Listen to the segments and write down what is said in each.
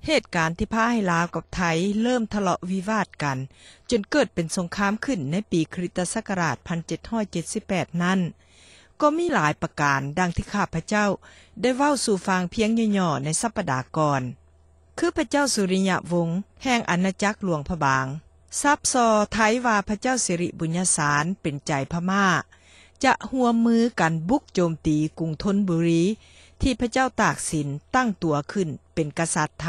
ເຫດການທີ່ພາໃຫ້ລາວກັບໄທເລີ່ມທະເລາະວິວາດກັນ ຈົນເກີດເປັນສົງຄາມຂຶ້ນໃນປີຄຣິສຕະສັກກະລາດ 1778 ນັ້ນ ກໍມີຫຼາຍປະການ ດັ່ງທີ່ຂ້າພະເຈົ້າໄດ້ເວົ້າສູ່ຟັງພຽງຫຍໍ້ໆໃນສັບປະດາກ່ອນ. ຄືພະເຈົ້າສຸລິຍະວົງ ແຫ່ງອານາຈັກຫຼວງພະບາງ ສາບສໍ່ໄທວ່າ ພະເຈົ້າສິລິບຸນຍະສານເປັນໃຈພະມ້າ ຈະຮ່ວມມືກັນບຸກໂຈມຕີກຸງທົນບູຣີ ທີ່ພະເຈົ້າຕາກສິນຕັ້ງຕົວຂຶ້ນເປັນກະສັດໄທ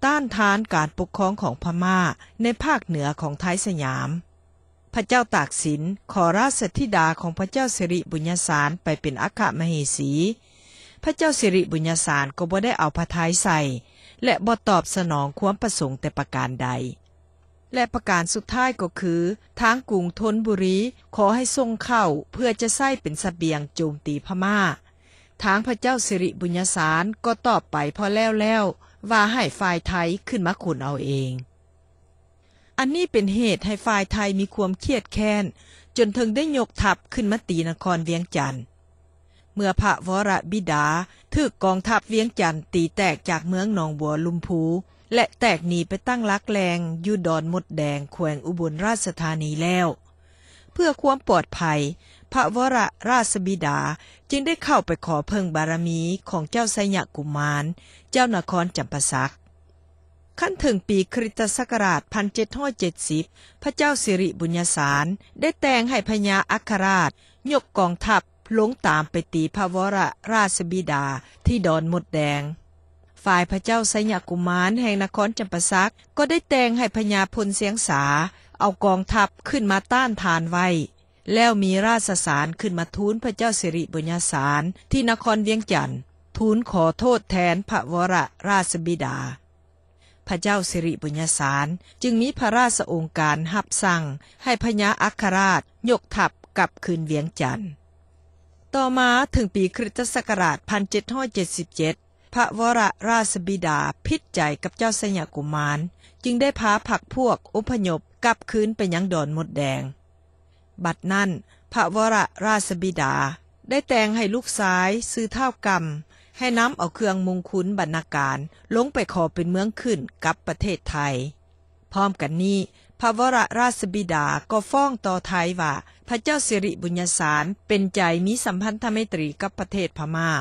ຕ້ານທານການປົກຄອງຂອງພະມ້າໃນພາກເໜືອຂອງໄທສຍາມ. ພະເຈົ້າຕາກສິນຂໍລາຊະທິດາຂອງພະເຈົ້າສິລິບຸນຍະສານໄປເປັນອັກຄະມະເຫສີ. ພະເຈົ້າສິລິບຸນຍະສານກໍບໍ່ໄດ້ເອົາພະໄທໃສ່ ແລະ ບໍ່ຕອບສະໜອງຄວາມປະສົງແຕ່ປະການໃດ. ແລະ ປະການສຸດທ້າຍກໍຄື ທາງກຸງທົນບູຣີຂໍໃຫ້ສົ່ງເຂົ້າເພື່ອຈະໃຊ້ເປັນສະບຽງໂຈມຕີພະມ້າ. ທາງພະເຈົ້າສິລິບຸນຍະສານກໍຕອບໄປພໍແລ້ວໆ ວ່າໃຫ້ຝ່າຍໄທຂຶ້ນມາຂົນເອົາເອງ. ອັນນີ້ເປັນເຫດໃຫ້ຝ່າຍໄທມີຄວາມຄຽດແຄ້ນ ຈົນເຖິງໄດ້ຍົກທັບຂຶ້ນມາຕີນະຄອນວຽງຈັນ. ເມື່ອພະວໍລະບິດາຖືກກອງທັບວຽງຈັນຕີແຕກຈາກເມືອງໜອງບົວລຳພູ ແລະ ແຕກໜີໄປຕັ້ງຫຼັກແຫຼ່ງຢູ່ດອນມົດແດງ ແຂວງອຸບົນລາຊະທານີແລ້ວ ເພື່ອຄວາມປອດໄພ ພະວໍລະລາຊະບິດາຈຶ່ງໄດ້ເຂົ້າໄປຂໍເພິ່ງບາລະມີຂອງເຈົ້າໄຊຍະກຸມານ ເຈົ້ານະຄອນຈຳປາສັກ. ຄັນເຖິງປີຄຣິສຕະສັກກະລາດ 1770 ພະເຈົ້າສິລິບຸນຍະສານໄດ້ແຕ່ງໃຫ້ພະຍາອັກຄະລາດຍົກກອງທັບລົງຕາມໄປຕີພະວໍລະລາຊະບິດາທີ່ດອນມົດແດງ. ຝ່າຍພະເຈົ້າໄຊຍະກຸມານແຫ່ງນະຄອນຈຳປາສັກກໍໄດ້ແຕ່ງໃຫ້ພະຍາພົນຊຽງສາເອົາກອງທັບຂຶ້ນມາຕ້ານທານໄວ້ ແລ້ວມີລາຊະສານຂຶ້ນມາທູນພະເຈົ້າສິລິບຸນຍະສານທີ່ນະຄອນວຽງຈັນ ທູນຂໍໂທດແທນພະວໍລະລາຊະບິດາ. ພະເຈົ້າສິລິບຸນຍະສານຈຶ່ງມີພະລາຊະອົງການຮັບສັ່ງໃຫ້ພະຍາອັກຄະລາດຍົກທັບກັບຄືນວຽງຈັນ. ຕໍ່ມາເຖິງປີຄຣິສຕະສັກກະລາດ 1777 ພະວໍລະລາຊະບິດາຜິດໃຈກັບເຈົ້າໄຊຍະກຸມານ ຈຶ່ງໄດ້ພາພັກພວກອົບພະຍົບກັບຄືນໄປຍັງດອນມົດແດງ. ບັດນັ້ນ ພະວໍລະລາຊະບິດາໄດ້ແຕ່ງໃຫ້ລູກຊາຍຊື່ທ້າວກຳ ໃຫ້ນຳເອົາເຄື່ອງມຸງຄຸນບັນນາການລົງໄປຂໍເປັນເມືອງຂຶ້ນກັບປະເທດໄທ. ພ້ອມກັນນີ້ ພະວໍລະລາຊະບິດາກໍຟ້ອງຕໍ່ໄທວ່າ ພະເຈົ້າສິລິບຸນຍະສານເປັນໃຈມີສຳພັນທະໄມຕຣີກັບປະເທດພະມ້າ.